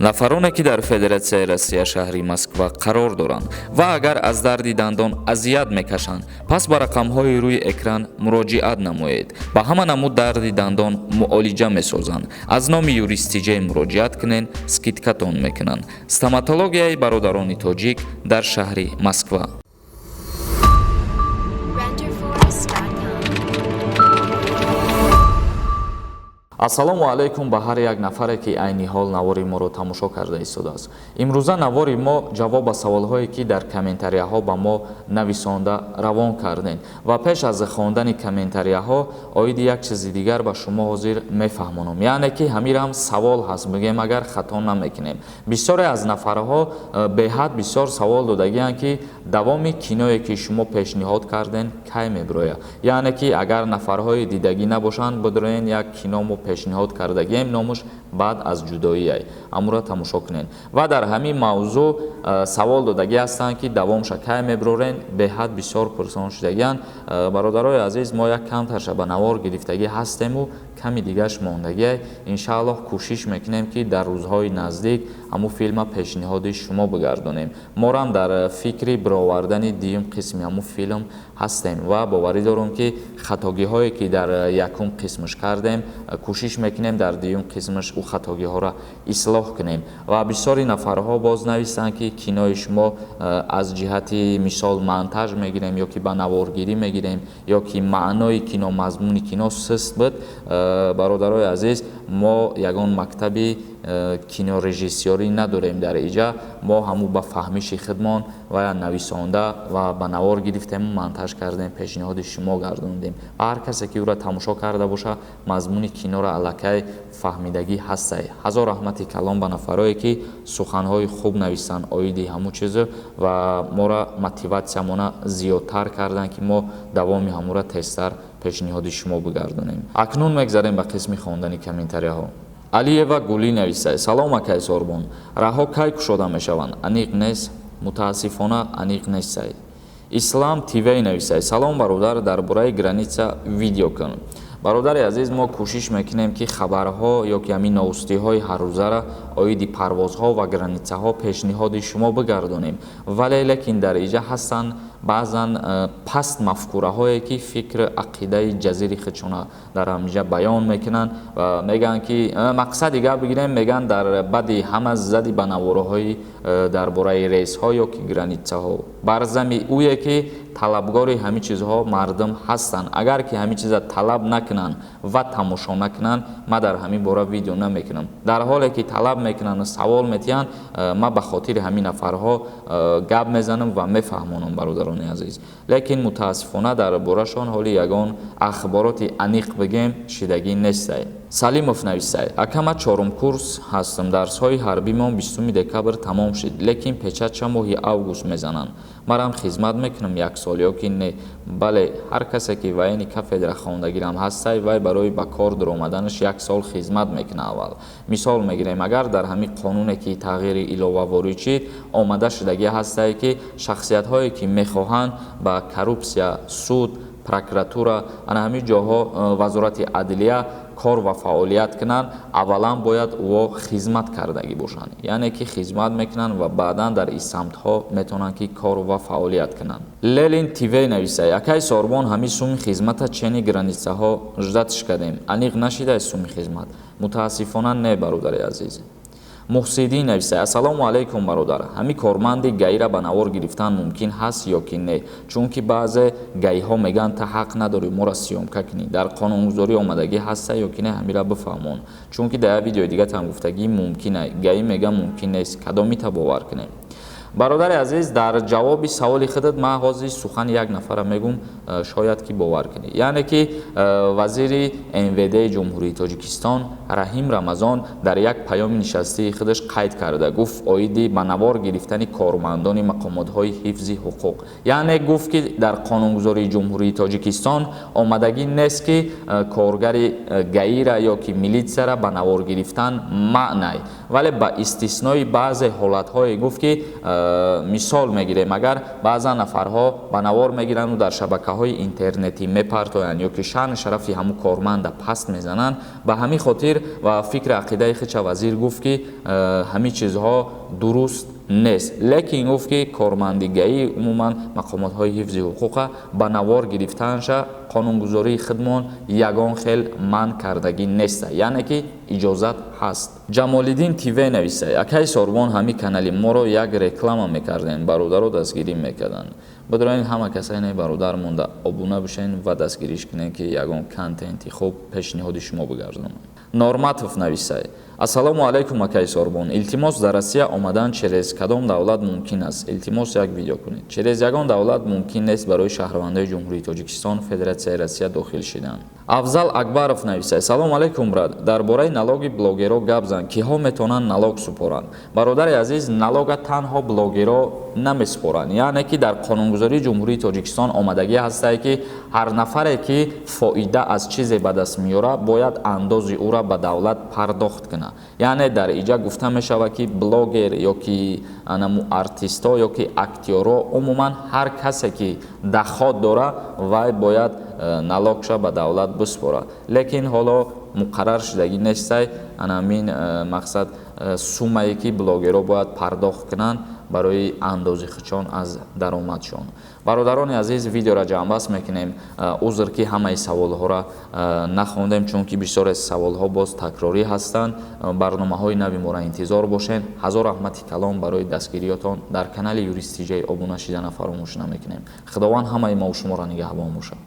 Нафароне, ки дар Федератсияи Россия, шаҳри Москва қарор доранд ва агар аз дарди дандон азият мекашанд, пас ба рақамҳои рӯи экран муроҷиат намоед. Ба ҳама намуд дарди дандон муолиҷа месозанд. Аз номи Юристиҷей муроҷиат кунед, скидкатон мекунанд. Стоматологияи бародарони тоҷик дар шаҳри Москва. Renderforest.com. Ассалому алайкум ба ҳар як нафаре, ки айни ҳол навори моро тамошо карда истодааст. Имрӯза навори мо ҷавоб ба саволҳое, ки дар комментарияҳо ба мо нависонда равон кардем. Ва пеш аз хондани комментарияҳо оиди як чизи дигар ба шумо ҳозир мефаҳмонам, яъне ки ҳамирам савол ҳаст, бигем, агар хато намекунем. Бисёре аз нафарҳо беҳад бисёр савол додагианд, ки давоми киное, ки шумо пешниҳод кардем, кай мебирояд. Яъне ки агар нафарҳои дидагӣ набошанд, бидроен, як кино мо пешниҳод кардагием, номаш «Баъд аз ҷудоиай», амура тамошо кунед. Ва дар ҳамин мавзӯъ савол додагӣ ҳастанд, ки давомша кай мебирорен. Беҳад бисёр пурсон шудагианд. Бародарои азиз, мо як камтарша ба навор гирифтагӣ ҳастему ками дигаш мондагиай. Иншааллоҳ, кӯшиш мекунем, ки дар рӯзҳои наздик ҳамун филма пешниҳоди шумо бигардонем. Морам дар фикри бировардани дуюм қисми ҳамун филм ҳастем ва боварӣ дорам, ки хатогиҳое, ки дар якум қисмаш кардем, кӯшиш мекунем дар дуюм қисмаш ӯ хатогиҳоро ислоҳ кунем. Ва бисёри нафарҳо боз нависанд, ки кинои шумо аз ҷиҳати мисол монтаж мегирем ё ки ба наворгирӣ мегирем, ё ки маънои кино, мазмуни кино суст буд. Бародарои азиз, мо ягон мактаби кинорежиссёрӣ надорем. Дар иҷа мо ҳамун ба фаҳмиши худмон ва нависонда ва ба навор гирифтему монтаж кардем, пешниҳоди шумо гардондем. Ва ҳар касе, ки ӯро тамошо карда боша, мазмуни киноро аллакай фаҳмидагӣ ҳастай. Ҳазор раҳмати калон ба нафарое, ки суханҳои хуб нависанд оиди ҳамун чизу ва моро мотиватсиямона зиёдтар карданд, ки мо давоми ҳамура тезтар пешниҳоди шумо бигардонем. Акнун мегзарем ба қисми хондани комментарияҳо. Алиева Гулӣ нависад: «Салом, акай Сорбон, раҳо кай кушода мешаванд? Аниқ нест?» Мутаассифона, аниқ нестай. Ислам ТВ нависад: «Салом, бародар, дар бораи граница видео кун». Бародари азиз, мо кӯшиш мекунем, ки хабарҳо ё ки ҳамин новостиҳои ҳаррӯзара оиди парвозҳо ва границаҳо пешниҳоди шумо бигардонем, вале лекин дар иҷа ҳастанд баъзан паст мафкураҳое, ки фикр ақидаи ҷазири худшона дар ҳамиҷа баён мекунанд ва мегӯянд, ки мақсади гап бигирем, мегӯянд, дар баъди ҳама зади ба навораҳои дар бораи рейсҳо ё ки границаҳо. Бар зами ӯе, ки талабгори ҳамин чизҳо мардум ҳастанд, агар ки ҳамин чиза талаб накунанд ва тамошо накунанд, ман дар ҳамин бора видео намекунам. Дар ҳоле ки талаб мекунанд, савол метиҳанд, ман ба хотири ҳамин нафарҳо гап мезанам ва мефаҳмонам, бародарони азиз. Лекин мутаассифона, дар борашон ҳоли ягон ахбороти аниқ бигем, шидагӣ нестай. Салимов нависай: «Ака, ман чорум курс ҳастам, дарсҳои ҳарбимон 20 декабр тамом шуд, лекин печатша моҳи август мезананд. Манам хизмат мекунам як сол ё ки не?» Бале, ҳар касе, ки военный кафедра хондагирам ҳастай, вай барои ба кор дуромаданаш як сол хизмат мекунад аввал. Мисол мегирем, агар дар ҳамин қонуне, ки тағйири илова ворид шид, омада шудагӣ ҳастае, ки шахсиятҳое, ки мехоҳанд ба коррупсия, суд, прокуратура, ана ҳамин ҷоҳо, вазорати адлия кор ва фаъолият кунанд, аввалан бояд ӯо хизмат кардагӣ бошанд. Яъне ки хизмат мекунанд ва баъдан дар ин самтҳо метавонанд, ки кор ва фаъолият кунанд. Лелин ТВ нависай: «Акай Сорбон, ҳамин суми хизмата чени границаҳо ждатш кардем, аниқ нашидай суми хизмат?» Мутаассифона, не, бародари азиз. Муҳсиддин нависай: «Ассалому алайкум, бародар, ҳамин корманди ГАИра ба навор гирифтан мумкин ҳаст ё ки не? Чунки баъзе ГАИҳо мегӯянд, та ҳақ надорӣ моро съёмка кунӣ. Дар қонунгузорӣ омадагӣ ҳаста ё ки не, ҳамира бифаҳмон. Чунки дар як видеои дигатам гуфтагӣ, мумкин ГАИ мега, мумкин нест. Кадомита бовар кунем?» Бародари азиз, дар ҷавоби саволи худат ман ҳозир сухани як нафара мегум, шояд ки бовар кунӣ. Яъне ки вазири МВД Ҷумҳурии Тоҷикистон Раҳим Рамазон дар як паёми нишастии худаш қайд карда гуфт оиди ба навор гирифтани кормандони мақомотҳои ҳифзи ҳуқуқ. Яъне гуфт, ки дар қонунгузории Ҷумҳурии Тоҷикистон омадагӣ нест, ки коргари ГАИра ё ки милитсияра ба навор гирифтан манъ, вале ба истиснои баъзе ҳолатҳое гуфт, ки Мисол мегирем, агар баъзан нафарҳо ба навор мегиранду дар шабакаҳои интернетӣ мепартоянд ё ки шаъну шарафи ҳамун корманда паст мезананд. Ба ҳамин хотир ва фикри ақидаи худша вазир гуфт, ки ҳамин чизҳо дуруст нест, лекин гуфт, ки корманди ГАИ, умуман мақомотҳои ҳифзи ҳуқуқа ба навор гирифтанша қонунгузории худмон ягон хел манъ кардагӣ неста, яъне ки иҷозат ҳаст. Ҷамолиддин ТВ нависа: акай Сорбон, ҳамин канали моро як реклама мекардем, бародаро дастгирӣ мекарданд. Бидорен, ҳама касайне бародар монда обуна бишен ва дастгириш кунед, ки ягон контенти хуб пешниҳоди шумо бигардонад. Норматов нависай: ассалому алайкум, акай Сорбон, илтимос, дар Россия омадан через кадом давлат мумкин аст? Илтимос, як видео кунед. Через ягон давлат мумкин нест барои шаҳрвандои Ҷумҳурии Тоҷикистон Федератсияи Россия дохил шидан. Афзал Акбаров нависай: салом алайкум, брат, дар бораи налоги блогеро гап зан, киҳо метавонанд налог супоранд? Бародари азиз, налога танҳо блогеро намесупоранд, яъне ки дар қонунгузории Ҷумҳурии Тоҷикистон омадагӣ ҳастае, ки ҳар нафаре ки фоида аз чизе ба даст меёрад, бояд андози ӯра ба давлат пардохт кунад. Яъне дар иҷа гуфта мешавад, ки блогер ё ки анаму артистҳо ё ки актёрҳо, умуман ҳар касе ки доход дора, вай бояд налогша ба давлат биспорад. Лекин ҳоло муқаррар шудагӣ нестай анамин мақсад суммае ки блогерҳо бояд пардохт кунанд барои андози худшон аз даромадшон. Бародарони азиз, видеоро ҷамъбаст мекунем. Узр, ки ҳамаи саволҳоро нахондем, чунки бисёре саволҳо боз такрорӣ ҳастанд. Барномаҳои нави моро интизор бошед. Ҳазор раҳмати калон барои дастгириётон. Дар канали Юрист ТЖ обуна шидана фаромӯш намекунем. Худованд ҳамаи мову шуморо нигаҳбон бошад.